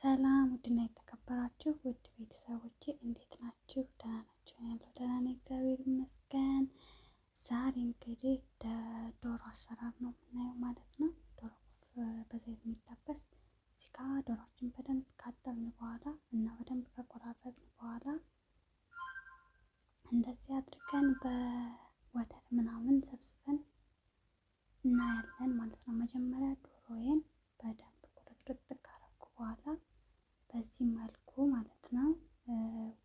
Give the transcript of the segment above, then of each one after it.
ሰላም ውድና የተከበራችሁ ውድ ቤተሰቦቼ እንዴት ናችሁ? ደህና ናችሁ? ያለው ደህና ነኝ፣ እግዚአብሔር ይመስገን። ዛሬ እንግዲህ ዶሮ አሰራር ነው የምናየው ማለት ነው። ዶሮ በዘይት የሚጠበስ። እዚህ ጋ ዶሮችን በደንብ ካጠብን በኋላ እና በደንብ ከቆራረጥን በኋላ እንደዚህ አድርገን በወተት ምናምን ሰብስበን እናያለን ማለት ነው። መጀመሪያ ዶሮዬን በደንብ ቁርጥርጥ ካረኩ በኋላ በዚህ መልኩ ማለት ነው።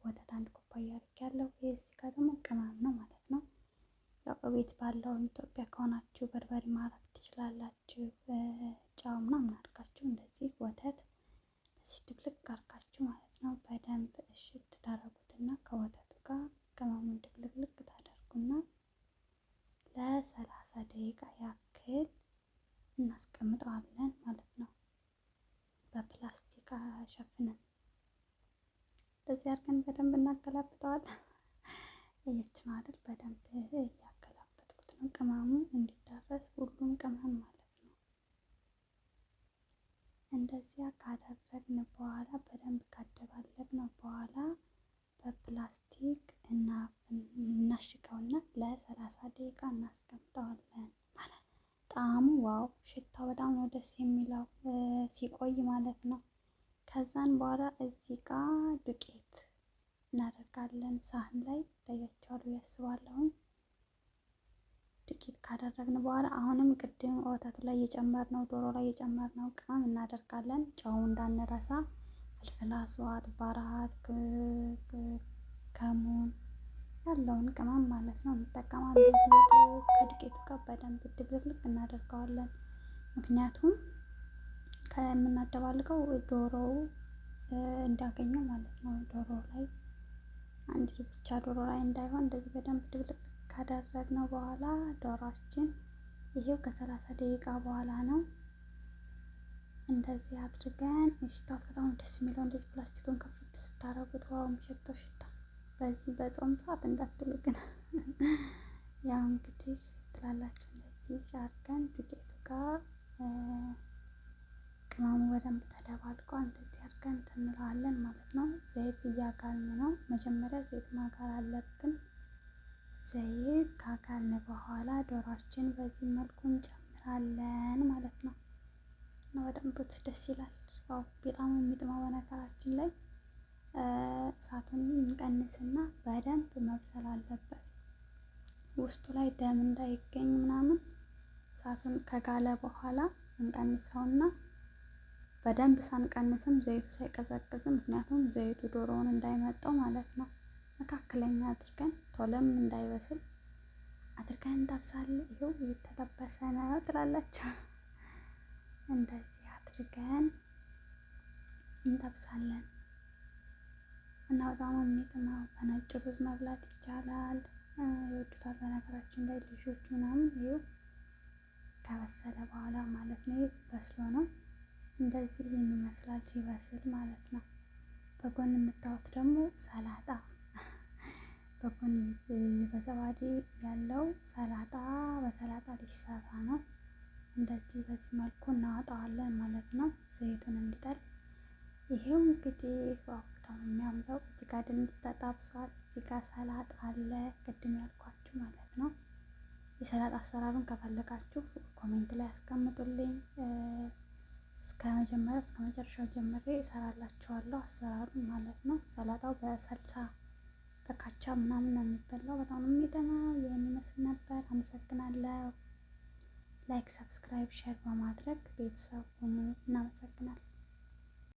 ወተት አንድ ኩባያ አድርጊያለሁ። እዚህ ጋር ደግሞ ቅመም ነው ማለት ነው። ያው እቤት ባለው ኢትዮጵያ ከሆናችሁ በርበሬ ማድረግ ትችላላችሁ። ጨው ምናምን አድርጋችሁ እንደዚህ ወተት እንደዚህ ድብልቅ አድርጋችሁ ማለት ነው። በደንብ እሽት ታደርጉትና ከወተቱ ጋር ቅመሙን ድብልቅልቅ ታደርጉና ለ30 ደቂቃ ያክል እናስቀምጠዋለን ማለት ነው። በፕላስቲክ ሸፍነን እንደዚህ አድርገን በደንብ እናገላብጠዋለን። እየች ነው አይደል? በደንብ እያገላበጥኩት ነው፣ ቅመሙ እንዲዳረስ ሁሉም ቅመም ማለት ነው። እንደዚያ ካደረግን በኋላ፣ በደንብ ካደባለቅነው በኋላ በፕላስቲክ እናሽገውና ለ30 ደቂቃ እናስቀምጠዋለን ማለት። ጣዕሙ wow፣ ሽታው በጣም ነው ደስ የሚለው ሲቆይ ማለት ነው። ከዛን በኋላ እዚህ ጋ ዱቄት እናደርጋለን ሳህን ላይ፣ ይታያችኋል ብዬ አስባለሁኝ። ዱቄት ካደረግን በኋላ አሁንም ቅድም ወተቱ ላይ የጨመርነው፣ ዶሮ ላይ የጨመርነው ቅመም እናደርጋለን። ጨው እንዳንረሳ፣ فلفل أسود፣ بهارات፣ ከሙን ያለውን ቅመም ማለት ነው እንጠቀማለን። እንደዚህ ከዱቄቱ ጋር በደንብ ድብልቅልቅ እናደርገዋለን። ምክንያቱም ከምናደባልቀው ዶሮው እንዳገኘው ማለት ነው። ዶሮ ላይ አንድ ብቻ ዶሮ ላይ እንዳይሆን እንደዚህ በደንብ ድብልቅ ካደረግነው በኋላ ዶሯችን ይሄው ከ30 ደቂቃ በኋላ ነው። እንደዚህ አድርገን ሽታው በጣም ደስ የሚለው፣ እንደዚህ ፕላስቲኩን ከፍት ስታረጉት wow፣ የሚሸተው ሽታ በዚህ በጾም ሰዓት እንዳትሉ ግን ያው እንግዲህ ትላላችሁ። እንደዚህ አድርገን ዱቄቱ ጋር ቅመሙ በደንብ ተደባልቆ እንደዚህ አድርገን እንለዋለን ማለት ነው። ዘይት እያጋልን ነው። መጀመሪያ ዘይት ማጋል አለብን። ዘይት ካጋልን በኋላ ዶሯችን በዚህ መልኩ እንጨምራለን ማለት ነው። እና በደንብ ደስ ይላል። ያው በጣም የሚጥመው። በነገራችን ላይ እሳቱን እንቀንስና በደንብ መብሰል አለበት። ውስጡ ላይ ደም እንዳይገኝ ምናምን እሳቱን ከጋለ በኋላ እንቀንሰውና በደንብ ሳንቀንስም ዘይቱ ሳይቀዘቅዝም፣ ምክንያቱም ዘይቱ ዶሮውን እንዳይመጣው ማለት ነው። መካከለኛ አድርገን ቶሎም እንዳይበስል አድርገን እንጠብሳለን። ይኸው እየተጠበሰ ነው ትላላችሁ። እንደዚህ አድርገን እንጠብሳለን እና በጣም የሚጥመው በነጭ ሩዝ መብላት ይቻላል። ይወዱታል በነገራችን ላይ ልጆች ምናምን። ይኸው ከበሰለ በኋላ ማለት ነው። ይህ በስሎ ነው፣ እንደዚህ ይመስላል ሲበስል ማለት ነው። በጎን የምታዩት ደግሞ ሰላጣ፣ በጎን በዘባዴ ያለው ሰላጣ በሰላጣ ሊሰራ ነው። እንደዚህ በዚህ መልኩ እናወጣዋለን ማለት ነው፣ ዘይቱን እንዲጠል። ይሄው እንግዲህ wow፣ በጣም የሚያምረው። እዚህ ጋር ድንች ተጣብሷል። እዚህ ጋር ሰላጣ አለ፣ ቅድም ያልኳችሁ ማለት ነው። የሰላጣ አሰራሩን ከፈለጋችሁ comment ላይ አስቀምጡልኝ። እስከ መጀመሪያው እስከ መጨረሻው ጀምሬ እሰራላችኋለሁ አሰራሩን ማለት ነው። ሰላጣው በሰልሳ በካቻ ምናምን ነው የሚበላው። በጣም ነው የሚጥመው። ይህን ይመስል ነበር። አመሰግናለሁ። Like፣ subscribe፣ share በማድረግ ቤተሰብ ሁኑ። እናመሰግናለን።